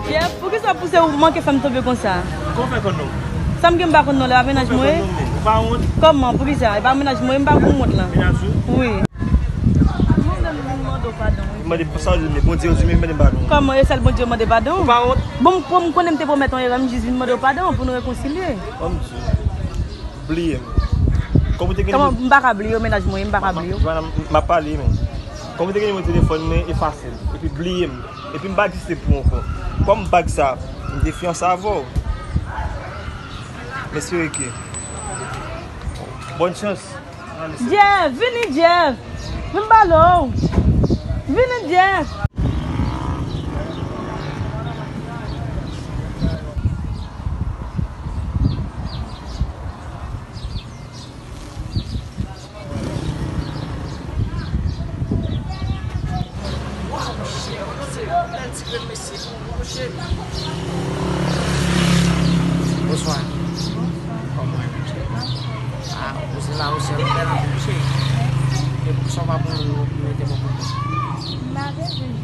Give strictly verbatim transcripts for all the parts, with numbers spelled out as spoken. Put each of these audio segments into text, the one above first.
Jeff, poukisa w pouse w manke fè m tonbe konsa? Kòman w fè konn non m? Sa m gen m pa konn non l, e pa mennaj mwen ye? Ou pa wont? Kòman? Poukisa? E pa mennaj mwen ye, m pa pou wont lan. Mennaj ou? Wi. Mwen menm vin mande w padon, wi. Mande sa w di, men Bondye ou di, men mande m padon. Kòman? E sèl Bondye w mande padon? Ou pa wont? Bon, m, m konnen m te pwomèt yon erè, m jis vin mande w padon pou nou rekonsilye. Kòm di, bliye m. Kòm ou te gen... Kòman? M pa ka bliye w, mennaj mwen ye, m pa ka bliye w. M ap pale, men. Kòm ou te gen nimewo telefòn mwen, efase l. Epi bliye m. Epi m pa egziste pou ou ankò. Kòm bag sa, m te fiyanse avè w. M espere ke. Bòn chans. Jeff, vini Jeff. Vin m pale w. Vini Jeff. Waw, cheri, se yon bèl ti grenn mesye. Bonswa. Kòman w ye, cheri? Ah, ou se la, ou se yon bèl anpil, cheri. E poukisa w pa pran yon lòt pou mete bò kote? M pa bezwen jis.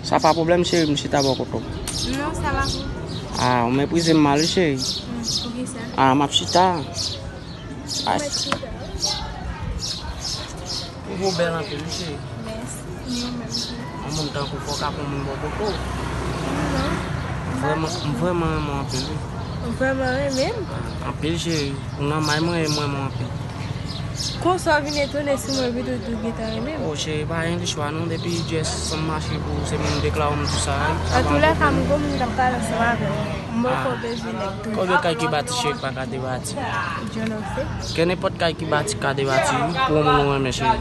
Sa pa pwoblèm, cheri, m chita bò kote w. Non, sa pa pou. Ah, ou meprize m mal, wi, cheri. Hmm, poukisa? Ah, m ap chita. Ah. Ou bèl anpil, wi, cheri. Mèsi. Ni ou menm tou. Yon moun tankou w fò w ka pran moun bò kote w. Non. Vrèman, m vrèman renmen w anpil, wi. Ou vrèman renmen m? Anpil, cheri. Ou nan may mwen e m renmen w anpil. Konsa w vin etone si mwen vin tou, tou gentan renmen m? O, cheri, pa gen chwa non, depi jès san m mache pou ou, se moun deklare m tou sa, wi. Antoulèka, m gon moun k ap pale ansanm avè w. M poko bezwen nèg tou. Konbyen kay ki bati, cheri, k pa ka debati? Djòlòfe. Kè nenpòt kay ki bati ka debati, wi, pou yon moun ou renmen, cheri.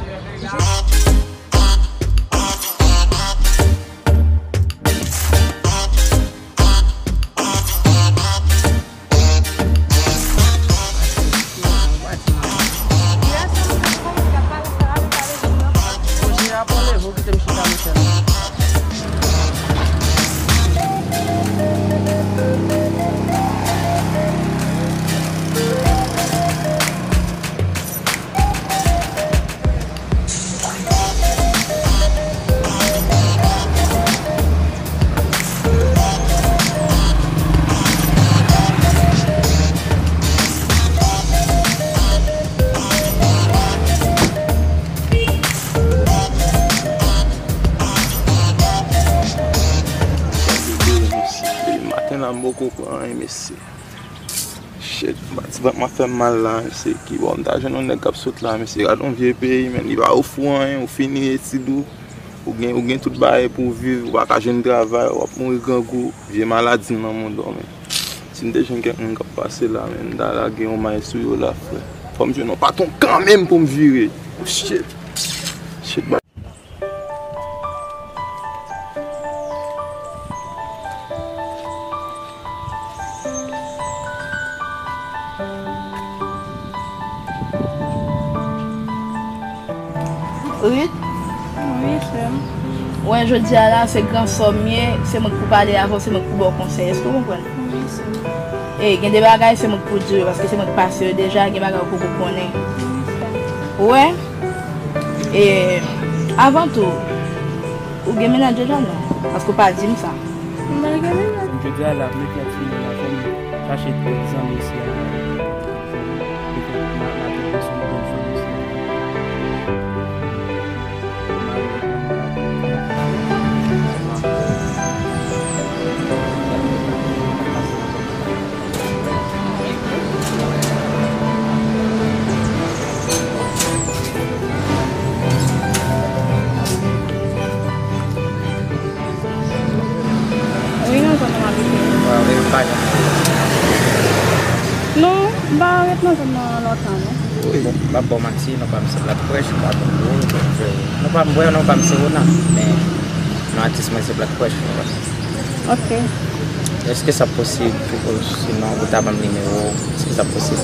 Depi maten la, m poko pran anyen, mesye. Shit, batibank mwen fè m mal la, mesye. Kibò m ta jwenn yon nèg k ap sot la, mesye? Gade yon vye peyi, men, li pa ofri w anyen, ou fini etid ou, ou gen, ou gen tout bagay pou w viv, ou pa ka jwenn travay, w ap mouri grangou, vye maladi nan mond ou, men. Si m te jwenn kèk moun k ap pase la, men, m ta lage yon may sou yo la, frè. Fò m jwenn yon patwon kanmenm pou m vire. Shit. Shit, Ruth? Wi, sè m. Wè, jodi a la, se gran sè w m ye, se mwen k pou pale avè w, se mwen k pou ba w konsèy. Èske w konprann? Wi, sè m. E, gen de bagay, se mwen k pou di w yo, paske se mwen k pase yo deja, gen bagay ou poko konnen. Wi, sè m. Ou wè? E, avan tou, ou gen mennaj deja, non? Paske ou pa di m sa. M pa gen mennaj. Jodi a la, m mete ak fini la, fò m chache kèk zanmi isi a. Petèt, m a, m a tonbe sou yon jèn fanm isi a. Wi, nan zòn nan m abite. Wi, wi, m pa janm. Non, m pa ret nan zòn nan lontan, non. Wi, bon, m ap ba w manti, non pa m se Black Fresh, m pa konn ou, donk, euh, non pa m, wè, non pa m se Rona, men non atis mwen se Black Fresh, ou konprann? Ok. Èske sa posib, ou, sinon, ou ta ban m nimewo w, èske sa posib?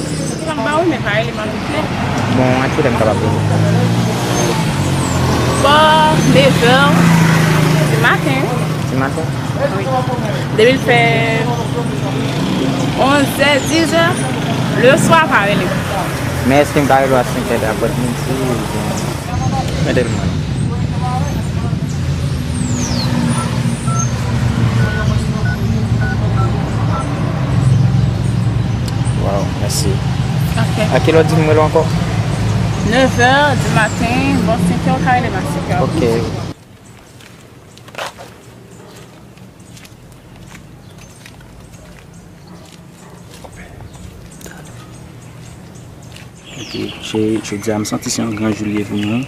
M ap ba w, men pa rele m anpil. Bon, antoulèka m kapab rele. Bò nevè di maten. Di maten? Wi. Depi l fè onzè, dizè, leswa pa rele m. Men èske m ka rele w a senkè apre midi oubyen mwen tèlman. Waw, mèsi. Ok. A kilè w di m rele w ankò? Nevè di maten, bò senkè w ka rele m a senkè. Ok. Ok, cheri, jodi a m santi se yon gran jou li ye pou mwen.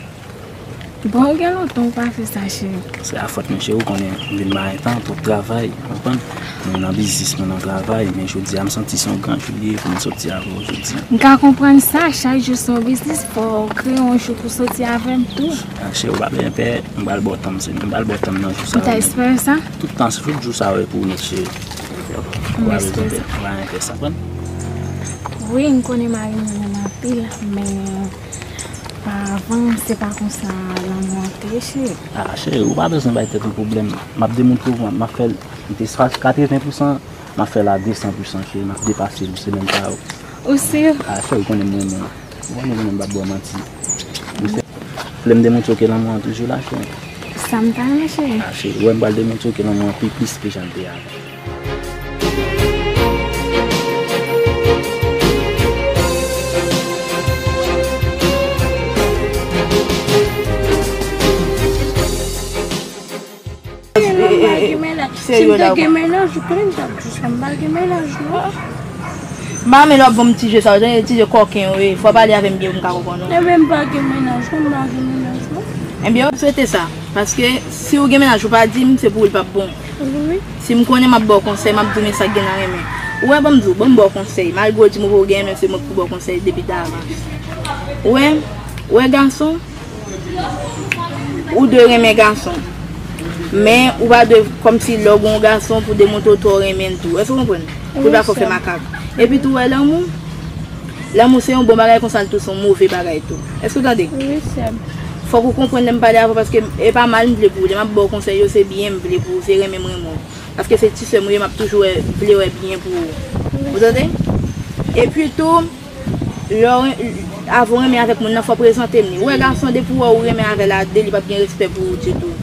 Bon, gen lontan w pa fè sa, cheri. Se afòt mwen, cheri, ou konnen m vin marentan, twòp travay, ou konprann? Mwen nan biznis, mwen nan travay, men jodi a m santi se yon gran jou li ye pou m soti avè w jodi a. M ka konprann sa, chak jou se yon biznis, fò w kreye yon jou pou soti avè m tou. A, cheri, ou pa bezwen pè, m pral ba w tan m, cheri, m pral ba w tan m nan jou sa. M ta espere sa. Tout tan, tout jou sa yo e pou ou nèt, cheri. M espere sa. Ou pa bezwen pè, ou pa bezwen pè sa, konprann? Wi, m konnen mari mwen renmen m anpil, men pavan, se pa konsa lanmou an te ye, cheri. A, cheri, ou pa bezwen bay tèt ou pwoblèm. M ap demontre w, m ap fè l. M te katreven pousan, m ap fè l a desan pousan, cheri. M ap depase l semèn sa yo. Ou si? A, cheri, ou konnen m renmen w. Ou konnen m renmen w, m p ap ba w manti. Ou se, vle m demontre w ke lanmou an toujou la, cheri? Sa m ta renmen, cheri. A, cheri, ou wè m pral demontre w ke lanmou an pi plis ke jan l te ye avan. Si m te gen mennaj, ou konnen m t ap di sa, m pa gen mennaj, non. M pa renmen lè w ap ban m ti je sa yo, tande ti je kòken yo ye. Fò w pale avè m byen pou m ka konprann ou. Ebyen, m pa gen mennaj, non, m pa gen mennaj, non. Ebyen, m swete sa. Paske si w gen mennaj, ou pa di m, se pou ou l p ap bon. Wi. Si m konnen m ap ba w konsèy, m ap di w men sa k gen nan renmen. Ou wè, ban m di w, ban m ba w konsèy. Malgre w di m ou pa gen, men se mwen ki pou ba w konsèy depi davans. Ou wè, ou wè gason, ou dwe renmen gason. Men ou pa dwe kòmsi lè w gen yon gason pou demontre w twò renmen l tou. Èske w konprann? Pou l pa fè w fè makak. Epi tou, ou wè lanmou, lanmou se yon bon bagay konsa, l tou se yon move bagay tou. Èske w tande? Wi, sè m. Fòk ou konprann lè m pale avè w, paske e pa mal m vle pou ou. Lè m ap ba w konsèy yo, se byen m vle pou ou, se renmen m renmen w. Paske se ti sè m ou ye, m ap toujou wè, vle wè byen pou ou. Ou tande? Epi tou, lè w ren-, avan w renmen avèk moun nan, fò w prezante m li. Ou wè gason, depi w wè ou renmen avè l a de, li p ap gen respè pou ou ditou.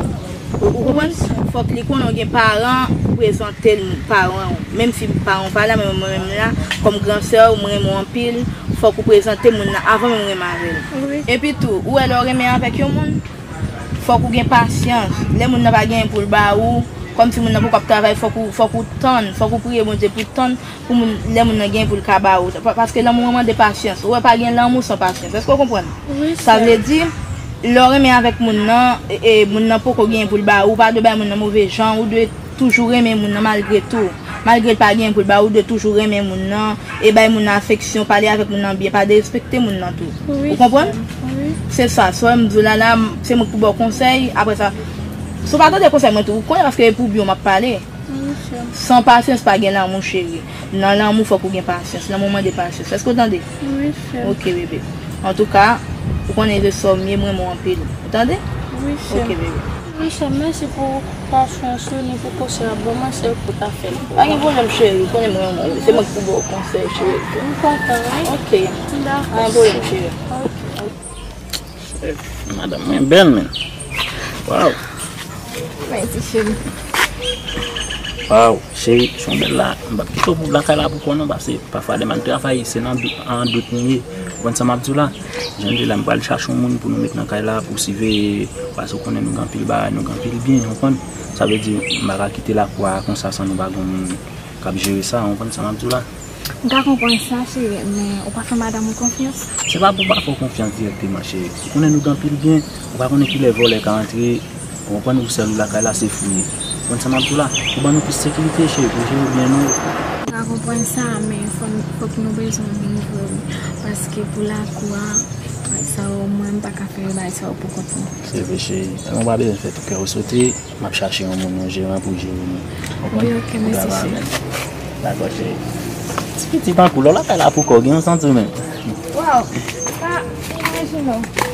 Ou, ou konprann? Fòk li konnen w gen paran, ou prezante l paran w. Menm si paran w pa la, men mwen menm la, kòm gran sè w, mwen renmen w anpil, fòk ou prezante moun nan avan menm w renmen avè l. Epi tou, ou wè lè w renmen avèk yon moun, fòk ou gen pasyans. Lè moun nan pa gen anyen pou l ba ou, kòmsi moun nan poko ap travay, fòk ou, fòk ou tann, fòk ou priye Bondye pou tann, pou moun, lè moun nan gen pou l ka ba ou. Pa-, paske lanmou an mande pasyans. Ou wè, pa gen lanmou san pasyans. Èske w konprann? Sa vle di, lè w renmen avèk moun nan, e, e, moun nan poko gen pou l ba ou, ou pa dwe bay moun nan move jan, ou dwe toujou renmen moun nan malgre tou. Malgre l pa gen pou l ba ou, ou dwe toujou renmen moun nan, e bay moun nan afeksyon, pale avèk moun nan byen, pa derespekte moun nan tou. Ou konprann? Se sa, sa m di w la, la, m, se mwen k pou ba w konsèy, apre sa, si w pa tande konsèy mwen tou, ou konnen paske e pou byen w m ap pale. San pasyans pa gen lanmou, cheri. Nan lanmou, fòk ou gen pasyans. Lanmou mande pasyans. Èske w tande? Wi, sè m. Ok, bebe. Antouka, ou konnen se sè w m ye, mwen renmen w anpil. Ou tande? Wi, sè m. Ok, bebe. Wi, sè m, mèsi pou pasyans ou ni pou konsèy w ap ban mwen, sè, pou ta fè l. Pa gen pwoblèm, cheri. Ou konnen mwen renmen w. Se mwen ki pou ba w konsèy, cheri. M kontan, wi. Ok. Dakò. Pa gen pwoblèm, cheri. Ok. Madanm mwen bèl, men. Waw. Mèsi, cheri. Waw, cheri, jan w bèl la, m p ap kite w pou lakay la pou kò non, paske pafwa lè m al travay, se nan dout, an dout m ye. Ou konprann sa m ap di w la? Jan l ye la, m pral chache yon moun pou nou met nan kay la, pou siveye, paske w konnen nou gen anpil bagay, nou gen anpil byen, ou konprann? Sa vle di, m pa ka kite lakou a konsa san nou pa gen yon moun k ap jere sa, ou konprann sa m ap di w la? M ka konprann sa, cheri, men ou pa fè madanm ou konfyans? Se pa pou w pa fè w konfyans dirèkteman, cheri. Ou konnen nou gen anpil byen, ou pa konnen kilè vòlè ka antre, ou konprann, ou sèl ou lakay la, se fou ye. Ou konprann sa m ap di w la? Ou ban nou plis sekirite, cheri, pou jere byen nou. M ka konprann sa, men fò n, fòk nou bezwen vin vre, wi. Paske pou lakou a, sa yo, mwen, m pa ka fè yo bagay sa yo pou kont mwen. Se vre, cheri. Ou pa bezwen fè kè w sote. M ap chache yon moun, yon jeran pou jere nou. Konprann? Wi, ok, mèsi, cheri. Dakò, cheri. Ti piti tankou w lakay la pou kò w gen yon santiman. Waw, pa imajine w.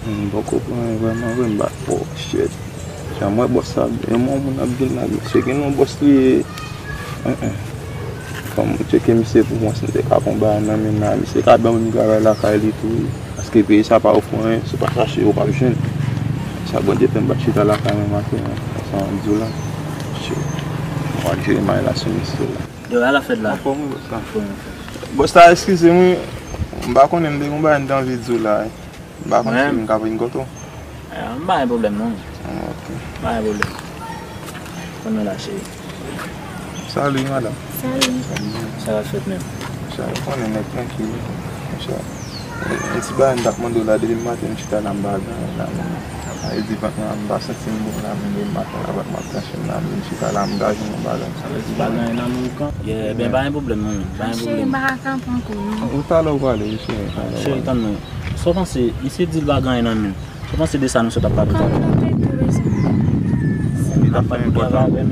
M poko pran vrèman vre, m bat fò, shit. Jan m wè bòs la, yon moun ap vin la, misye gen yon bòs li ye. Fò m tcheke misye pou mwen, si m te ka pran bagay nan men l la, misye ka ban m travay lakay li tou wi. Paske peyi sa pa ofri anyen, si w pa chache, ou p ap jwenn. Sa Bondye fè m pa t chita lakay mwen maten an, sa m ap di w la. Shit. M pral jere may la sou misye la. Yo, ala fèt la. Anfòm wi, bòs la. Anfòm, anfòm. Bòs la, eskize m wi. M pa konnen, m te gen yon bagay m te anvi di w la. M pa konn si m ka vin kote w. Ah, m pa gen pwoblèm non. Ah, ok. M pa gen pwoblèm. Konn nou la, cheri. Salut, madame. Salut. Sa va fèt menm? Sa, ou konnen nèg trankil. Sa. Yon ti bagay m t ap mande w la, depi maten m chita la, m pa gen anyen nan men m. Sa vle di vant mwen, m pa santi m bon la, menm depi maten la, vant mwen ap tranche m la, m vin chita la, m gaje yon bagay. Sa vle di pa gen anyen nan men w kan? Yeah, ben, pa gen pwoblèm non, pa gen pwoblèm. Cheri, m pa ka kanpe ankò non. Ou talè ou prale, wi, cheri, talè ou prale. Cheri, tann mwen. Sa w panse, misye di l pa gen anyen nan men l. Sa w panse de sa nou sot ap pale talè? Kòm nou te tou bezwen. Li t ap fè yon pòt la. Li pa gen pwoblèm.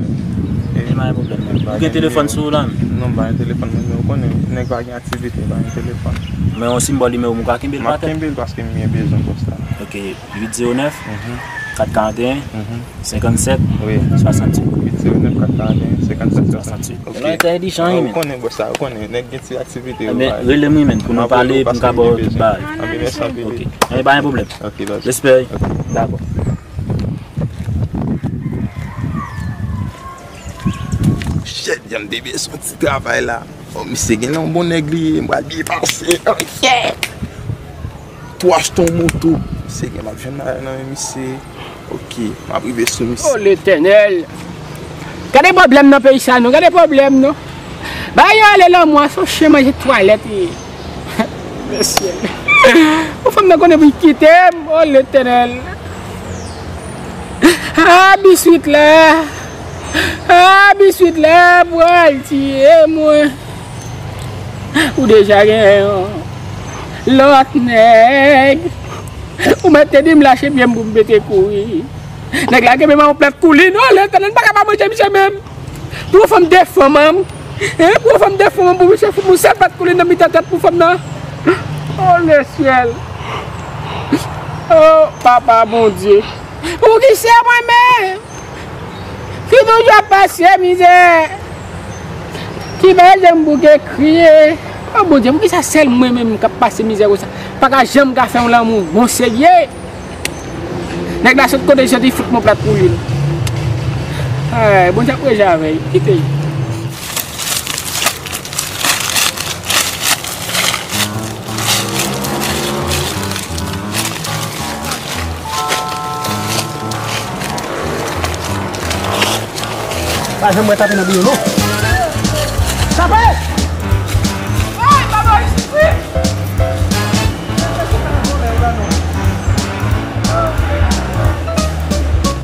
E pa gen pwoblèm non. Ou gen telefòn sou ou la menm? Non, m pa gen telefòn mwen, men ou konnen, nèg pa gen aktivite, pa gen telefòn. Men yon sinbòl nimewo m, ou ka kenbe l petèt? M ap kenbe l paske m gen bezwen bòs la. Ok, uit zewo nèf, kat karanteyen, senkannsèt, swasantuit. Uit zewo nèf, kat karanteyen, senkannsèt, swasantuit. Ok. Ou konnen bòs la, ou konnen, nèg gen ti aktivite yo. Rele m wi menm, pou nou pale, pou m ka ba w tout bagay. Anben, mèsi anpil. Ok. Anben, pa gen pwoblèm. Ok, baz. Respè. Ok. Dakò. Shit, jan m te bezwen ti travay la. Oh, misye gen yon bon nèg li ye, m pral byen pase. Oh, shit. Tou achte yon moto. Misye gen m ap jwenn nan men misye. Ok, m ap rive sou misye. Oh, Letènèl! Gade pwoblèm nan peyi sa non, gade pwoblèm non. Bagay yo ale lanmò a, se yon chen manje twalèt li ye. Lesyèl. Bon, fanm nan konnen pou l kite m, oh Letènèl. Ah, biswit la. Ah, biswit la pral tiye mwen. Ou deja gen yon lòt nèg. Ou mèt te di m lache pye m pou m pete kouri. Nèg la kenbe m a yon plat koulin. Oh, Letènèl, m pa ka pa manje misye menm. Pou yon fanm de fanm an, hein, pou yon fanm de fanm an, pou misye fout m yon sèl plat koulin nan mitan tèt pou fanm nan. Oh, lesyèl. Oh, papa Bondye. Poukisa mwen menm? Ki toujou ap pase mizè. Ki pa janm bouke kriye. Oh, Bondye, poukisa sèl mwen menm k ap pase mizè konsa? Pa ka janm ka fè yon lanmou bon serye. Nèg la sot kote l soti fout m yon plat koulin. Ay, Bondye ap reje avè l. Kite l. Pa janm wè tape nan biwo non. Tape! Ay, papa, li soufri!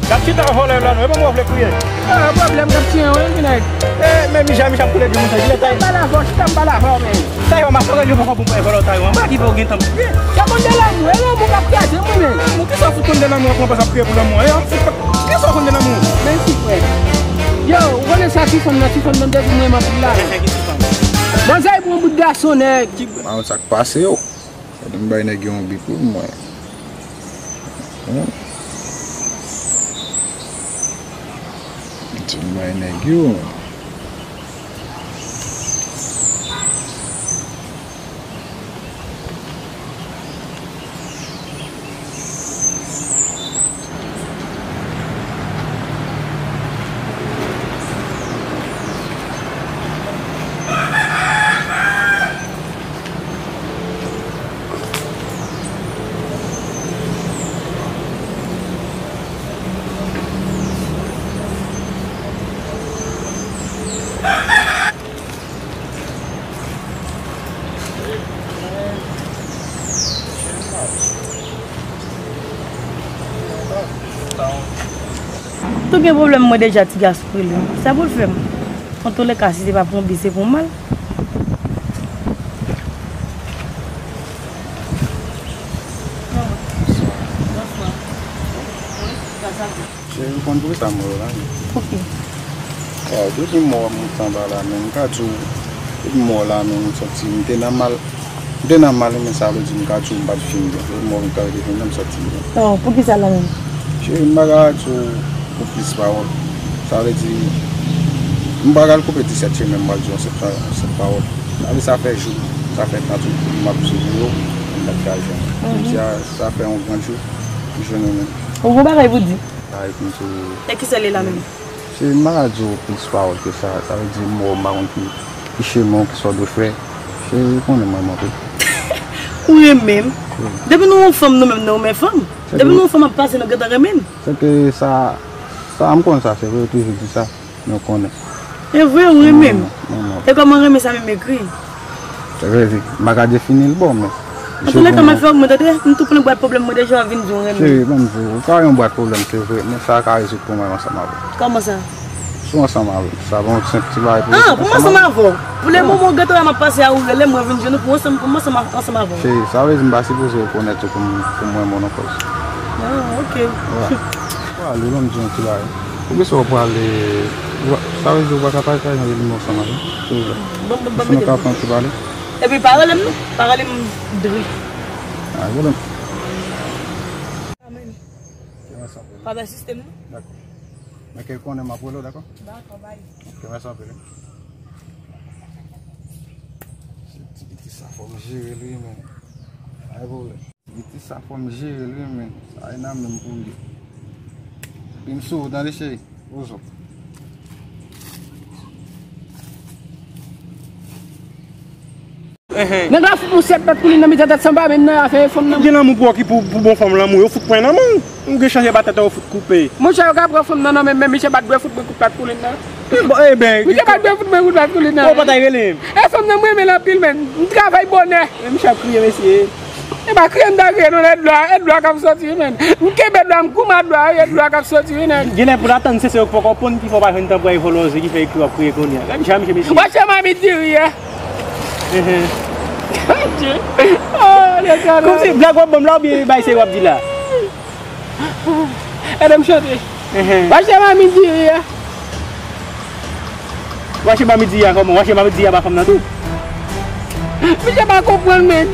Gad chita vòlè la non, e pa mwen w vle kriye. Ah, pwoblèm k ap tiye w wi, nèg. Eh, men mija, mija ap koule di moun sa, kilè ta. Chita m pale avè w, chita m pale avè w, men. Sa yo, m ap fè yo poko pou mwen vòlè w ta yo, m pa ki fè w gen tan pou kriye. Sa konn de lanmou, e lanmou k ap kraze mwen, men. Lanmou, kisa w fout konn de lanmou, w ap pran pòz ap kriye pou lanmou, e w fout, kisa w konn de lanmou? Mèsi, frè. Yo, ou konnen sa ti fanm nan, ti fanm nan depi mwen renmen anpil la. Manzè pou yon bout gason, nèg. Ki. Mawon sa k pase yo. Gade m bay nèg yo yon bik wi pou mwen. Hmm. Gade m bay nèg yo. Tou gen pwoblèm mwen deja, ti gason rele m. Sa pou l fè m? Antouleka, si se pa pou yon bi, se pou yon mal. Cheri, ou konn poukisa m wè w la, non? Poukisa? Waw, depi m wè w ap monte anba la, men m ka di w, depi m wè w la, men m santi m te nan mal. M te nan mal wi, men sa vle di m ka di w m pa t fin byen. Se mò m ka rete fin nan, m sòti byen. Oh, poukisa la menm? Cheri, m pa ka di w pou plis pawòl. Sa vle di, m pa ka al koupe disèt chemen, m pa di w yon sèl pa-, yon sèl pawòl. Sa vle di sa fè jou, sa fè tan tou, m ap swiv ou yo, m pa t ka jwenn. Jodi a, sa fè yon gran jou, m jwenn ou menm. Ou gon bagay pou di? Bagay pou m di w. E kisa l ye la menm? Se, m pa ka di w plis pawòl ke sa. Sa vle di m wè w, m pa konn ki, ki chemen w, ki sa w dwe fè. Se, ou konnen mwen renmen w anpil. Ou renmen m? Wi. Depi nou yon fanm, nou menm nou renmen fanm. Depi nou yon fanm ap pase, nou gentan renmen l. Se ke sa, sa, m konn sa, se vre, yo toujou di sa, men w konnen. E vre, ou renmen m? Non, non, non. E kòman renmen sa menm ekri? Se vre, wi. M pa ka defini l bon, men. Antoulèka, m ap fè w mwen tande, m tou plen bwat pwoblèm mwen deja, w ap vin di w renmen. Cheri, ban m di w, ou ka yon bwat pwoblèm, se vre, men sa ka rezoud pou mwen ansanm avè w. Kòman sa? Si w ansanm avè m, sa pa yon senp ti bagay pou... Ah, pou m ansanm avè w? Pou le moman w gentan wè m ap pase a, ou rele m, mwen vin jwenn ou, pou w ansanm, pou m ansanm, ansanm avè w. Cheri, sa vle di m pa sipoze rekonèt ou pou m, pou m renmen w non, cause. Ah, ok. Wi. Pale, ban m di yon ti bagay. Poukisa w prale, wa-, sa vle di w pa ka pale, pale nan limon sa maten, silvouplè? Bon, bon, bon, si nou ka fè yon ti pale. Epi pa rele m non, pa rele m Dri. Ah, pwoblèm. Amen. Ok, mèsi anpil. Pa pèsiste m non. Dakò. Men ke konnen m ap rele w, dakò? Dakò, bay. Ok, mèsi anpil. Se ti piti sa, fò m jere l wi, men. Pa gen pwoblèm. Piti sa fò m jere l wi, men sa e nan men m pou l ye. Epi m sou ou tande cheri, ozo. Nèg la fout nou sèt mèt koulin nan mitan tèt sanba, men nan afè fanm nan. Gen lanmou pou w ki pou, pou bon fanm lanmou, yo fout pwen nan men w. Ou gen chanje ba tèt ou, yo fout koupe. Monchè, yo ka pran fanm nan nan men m, men misye pa t dwe fout mwen kout pat koulin nan. Bon, e ben, misye pa t dwe fout mwen kout pat koulin nan. Ou pa ta rele m. E fanm nan, mwen renmen l anpil, men m travay bonè. Men misye ap kriye, mesye. E pa kriye m ta kriye non, e dlo a, e dlo a k ap soti wi, men. M kenbe dlo a, m goumen ak dlo a, e dlo a k ap soti wi, nèg. Genlè pou l atann se, se yo k poko ponn ki fè w pa jwenn tan pou al vòlòze, ki fè ekri w ap kriye kounye a. Gad jan misye, mesye. Wache mamit diri a. Kòmsi blag w ap ban m la oubyen bagay serye w ap di la? Ede m chante. Wache mamit diri a. Wache mamit diri a kòman? Wache mamit diri a pa fanm nan tou? Misye pa konprann, men.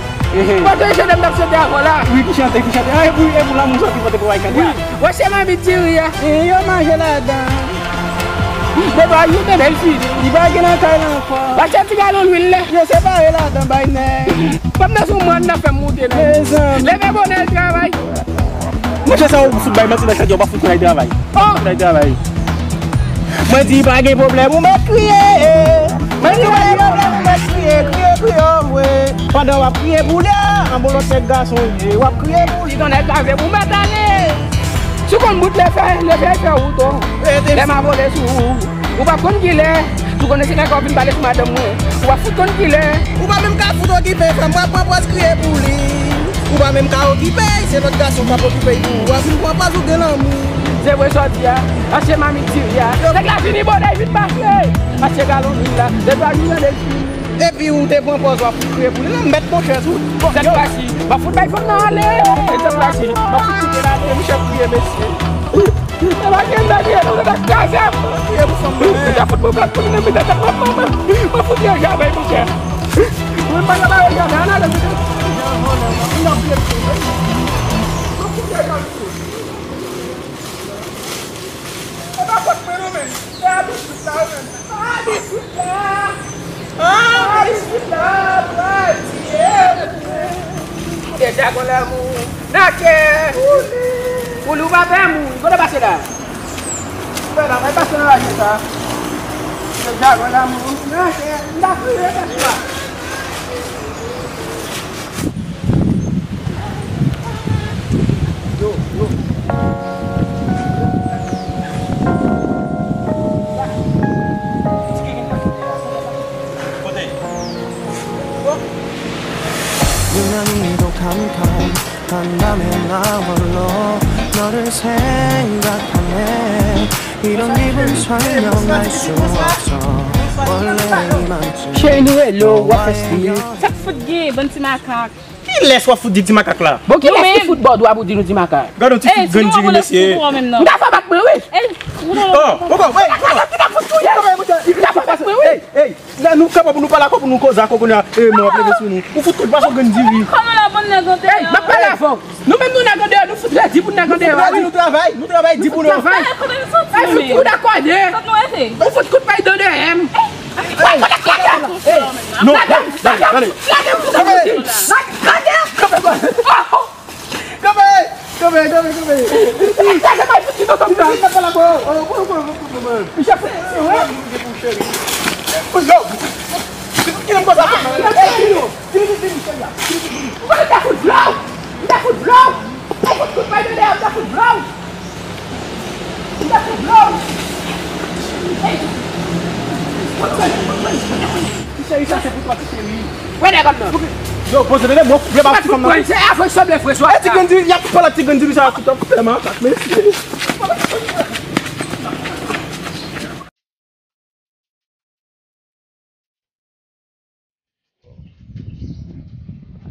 Wache chante m t ap chante avan la. Wi, ki chante, ki chante? Ah, e pou, e pou lanmou sa ki pote pou w al chante a? Wi. Wache mamit diri a. Yo manje ladan. Bon, ba yo bebe l fini. Li pa gen nan kay la ankò. Wache ti galon lwil la. Yo separe ladan bay nèg. Fanm nan sou mòn nan fè m moute la. Mezanmi. Leve bonè al travay. Monchè, sa ou fout bay manti nan chante, ou pa fout konn al travay. Oh! Fout al travay. Mwen di pa gen pwoblèm, ou mèt kriye. Mwen di pa gen pwoblèm, ou mèt kriye, kriye, kriye, oh, vre. Pandan w ap kriye pou li a, an bon lòt nèg gason ye, w ap kriye pou li. Si ton nèg gaze pou mèt ale. Si w konn bout lè fè, lè fè fè ou tou. Lè m a vole sou ou. Ou p ap konn kilè. Tou konnen se nèg ou vin pale sou madanm mwen. Ou p ap fout konn kilè. Ou pa menm ka fout okipe fanm, w ap pran pòz kriye pou li. Ou pa menm ka okipe, se lòt gason k ap okipe pou ou. W ap vin pran pòz ou gen lanmou. Se vre sa w di a. Ansyen mamit diri a. Nèg la fini bonè, vin pase. Ansyen galon lwil la. De twa jou tande l fini. Epi ou te pran pòz w ap fout kriye pou li. Nan mèt monchè sou. Sèt fwa si. M ap fout bay fanm nan ale. Sèt fwa si. M ap fout kite l ale. Monchè kriye mesye. E pa gen nèg yo, nou ta kraze m. Kriye pou fanm nan. Misye fout mwen plat pou li nan mitan tèt mwen, manman. Mwen fout yon javèy, monchè. Mwen pa nan bagay javèy, an ale, misye. Mwen ap kriye pou li. Mwen fout yon javèy. E pa fòt mwen non, men. Se abitid la, men. Abitid la. Abitid la pral tiye m. Kote dragon lanmou nan kè. Pou li w pa pè moun. Kote pase la? Ou wè la, mwen pase nan lari sa. Kote dragon lanmou nan kè. M ta kriye kèk fwa. Yo, yo. 유난히도 캄캄한 밤에 나 홀로 너를 생각하네 이런 기분 설명할 수 없어 원래 이맘쯤 Cheri, nou rele w, w ap fè stil. Sa k fout gen, bann ti makak? Kilès w ap fout di ti makak la? Bon, kilès ki fout ba w dwa pou di nou ti makak? Gade yon ti figi grann diri, mesye. M ta fè bat mwen, wi. M ta fè bat mwen, wi. M ta fè bat mwen, wi. Ey, ey, la nou kapab pou nou pale akò, pou nou koze akò kounye a. Ey, mwen ap leve sou nou. Ou fout kout pa sou grann diri. Kòman la, bon, nèg an deyò? Ey, m ap pale avè w. Nou menm nou nèg an deyò, nou fout redi pou nèg an deyò, wi. Nou travay, nou travay, di pou nou. Ey, fout kout akòde. Ou fout kout pay dan dèyè m. Ey, non, gade, gade, gade. Kanpe, kanpe, kanpe, kanpe. Misye fou, wi. Yo, ki nan konsa? Ey, vini, vini, vini, cheri a. Ou konn m ta fout blow. M ta fout blow. Ou fout kout pay de lè, m ta fout blow. M ta fout blow. Ey. Ti cheri, sa se pou twa, ti cheri. Wè nèg an nan. Yo, poze tande, mwen vle pa ti fanm nan. Se avè sanble frè swa. E ti grann diri, y ap pale ti grann diri sa tout tan. Fè makak, mesye.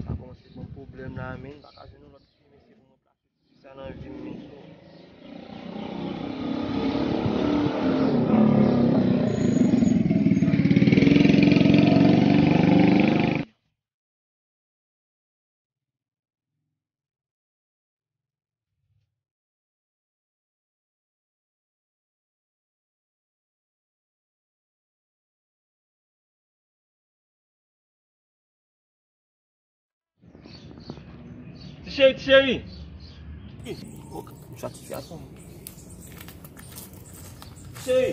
Sa kòmanse ban m pwoblèm la, men m pa ka jwenn yon lòt fi, mesye, pou mwen plase. Sa nan vi m, mesye. Ti cheri, ti cheri. Cheri.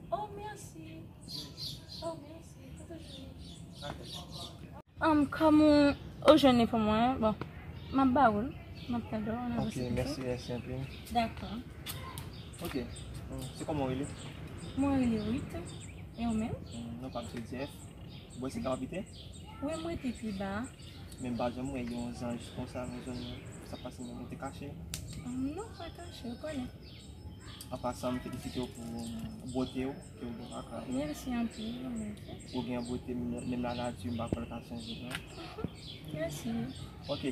Oh, mèsi. Oh, mèsi. Kote w jwenn li? Um, kòm ou, ou jwenn li pou mwen, bon, m ap ba ou l. M ap tande w, n ap... Ok, mèsi, mèsi anpil. Dakò. Ok. Hmm, se kòman w rele? Mwen rele Ruth. E ou menm? Hmm, non pa m se Jeff. Ou wè se ka w abite? Wi, m rete pi ba. Men m pa janm wè yon zanj konsa nan zòn nan. Sa k pase menm, ou te kache? Hmm, non, pa kache, ou konnen. An pasan, m felisite w pou, um, bote w, ke w gen lakay ou. Mèsi anpil, ou menm tou. Ou gen yon bote, menm, menm lanati, m pa kwè l ka chanje, non. Mèsi. Ok.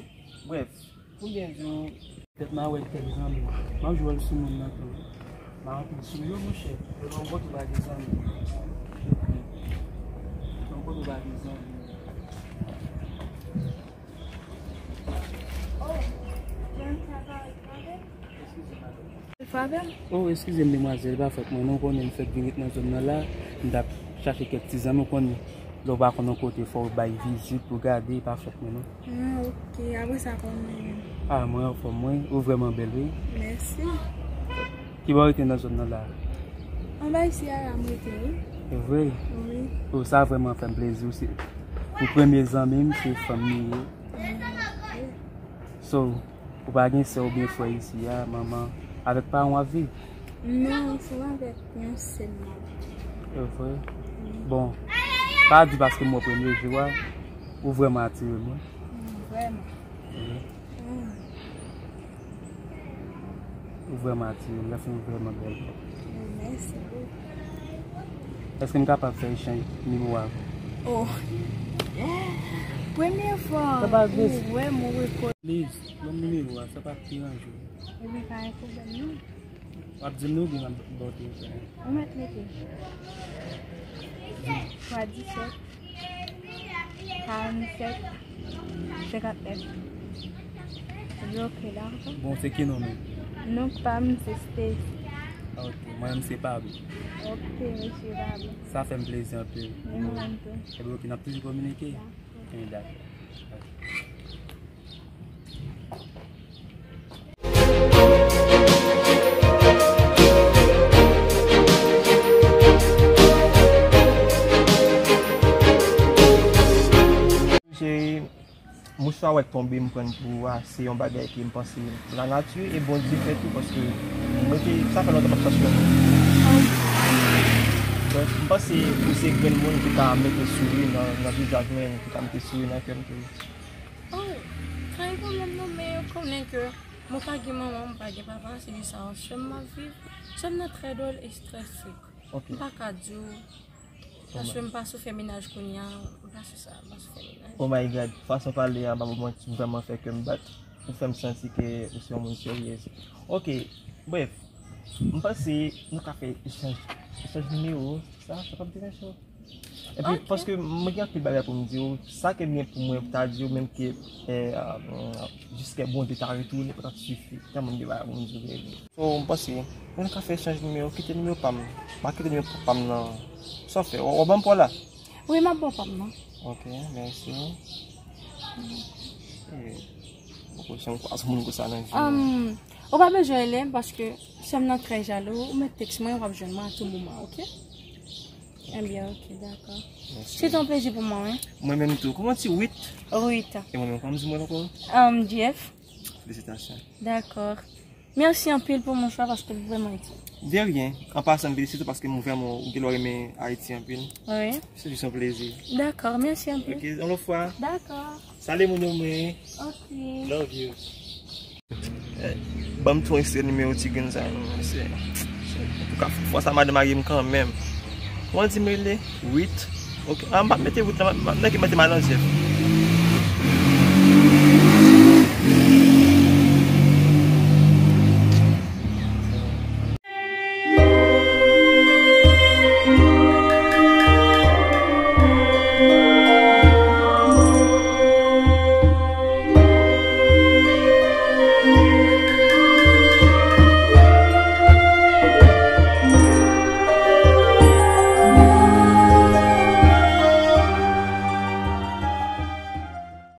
Brèf, pou m byen di w, petèt m a wè kèk zanmi. M ap jwe wòl sou moun nan tou. M a anpil sou yo, monchè. Yo pa yon kote w pa gen zanmi. Yo pa yon kote w pa gen zanmi. Oh, eskize m, demwazèl, pa fòt mwen non, konnen m fèk vin ret nan zòn nan la, m t ap chache kèk ti zanmi, ou konnen, lè w pa konn yon kote, fò w bay vizit pou gade, pa fòt mwen non. Ah, ok, apre sa, kòman w ye? Ah, mwen anfòm, mwen, ou vrèman bèl, wi. Mèsi. Ki bò w rete nan zòn nan la? Anba isi a la m rete, wi. Se vre? Wi. Oh, sa vrèman fè m plezi, ou se, ou premye zanmi m, se fanm li ye. So, ou pa gen sè oubyen frè isi a, manman, avèk paran w ap viv? Non, se avèk yon sè m ap viv. Se vre? Wi. Bon, pa di paske m wè w premye jou a, ou vrèman atire m, wi. Mm, vrèman. Wi. Mm. Ou vrèman atire m, lè fin ou vrèman bèl. Mèsi bokou. Èske m kapab fè echanj nimewo avè w? Oh. Premye fwa ou wè m, ou rekonèt. Please, ban m nimewo a, sa p ap deranje w. Ebyen, pa gen pwoblèm, non. W ap di m li oubyen m ap ba w telefòn? Ou mèt mete. Di m. Twa disèt. Karannsèt, senkantnèf. Bloke la ankò. Bon, se ki non men? Non pa m, se Stacy. Ok, mwen menm se Pablo. Ok, mesye Pablo. Sa fè m plezi anpil. Mwen menm tou. Ebyen, ok, n ap toujou kominike? Dakò. Ebyen, dakò. Ok. Cheri, mouchwa wè k tonbe, m pran l pou a, se yon bagay ke m panse lanati e Bondye fè tou, paske mwen te, sa fè lontan m ap chache yon moun. Donk, m panse ou se grenn moun ki ka mete souri nan, nan vizaj mwen, ki ka mete souri nan kè m tou. Oh, pa gen pwoblèm non, men konnen ke mwen pa gen manman, mwen pa gen papa, se de sa ansanm m ap viv. Sè m nan trè dwòl e trè strik. Ok. M pa ka di w Paske m pa sou fè menaj kounye a, m pa sou sa, m pa sou fè menaj. Oh my God, fason pale a, m pa ba w manti, vrèman fè kè m bat. Ou fè m santi ke ou se yon moun seryez. Ok, bref, m panse nou ka fè echanj, echanj nimewo, sa, sa p ap deranje w. Epi, paske mwen gen anpil bagay pou m di w, sa ke m gen pou mwen ta di w, menm ke, eh, ah, jiskè Bondye ta retounen, pou ta sifi. Tèlman m gen bagay pou m di w, baby. So, m panse, nou ka fè echanj nimewo, kite nimewo pa m. M a kite nimewo pa m nan. Sa w fè? W, w ban m pa w la? Wi, m ap ban w pa m nan. Ok, mèsi. Eh, poko janm kwaze moun konsa nan vi. Um, ou pa bezwen rele m paske sè m nan trè jalou. Ou mèt tèks mwen, w ap jwenn mwen a tou moman, ok? Ebyen, ok, dakò. Mèsi. Se yon plezi pou mwen, wi. Mwen menm tou. Kòman w di Wit? Wit. E mwen menm, kòman w di mwen ankò? Um, Jeff. Felisitasyon. Dakò. Mèsi anpil pou mouchwa paske l vrèman itil. De rien. An pasan, m felisite w paske m vrèman, ou gen lè w renmen Ayiti anpil. Wi. Se jis yon plezi. Dakò, mèsi anpil. Ok, yon lòt fwa. Dakò. Salye moun yo mwen. Ok. Love you. Eh, ban m tou ekstrè nimewo ti grenn sa non, mesye. Pou ka fòs a madanm marye m kanmenm. Kòman di m rele? Wit. Ok. Ah, m pa mete Wit la, m, m, nèg ki mete madanm Jeff.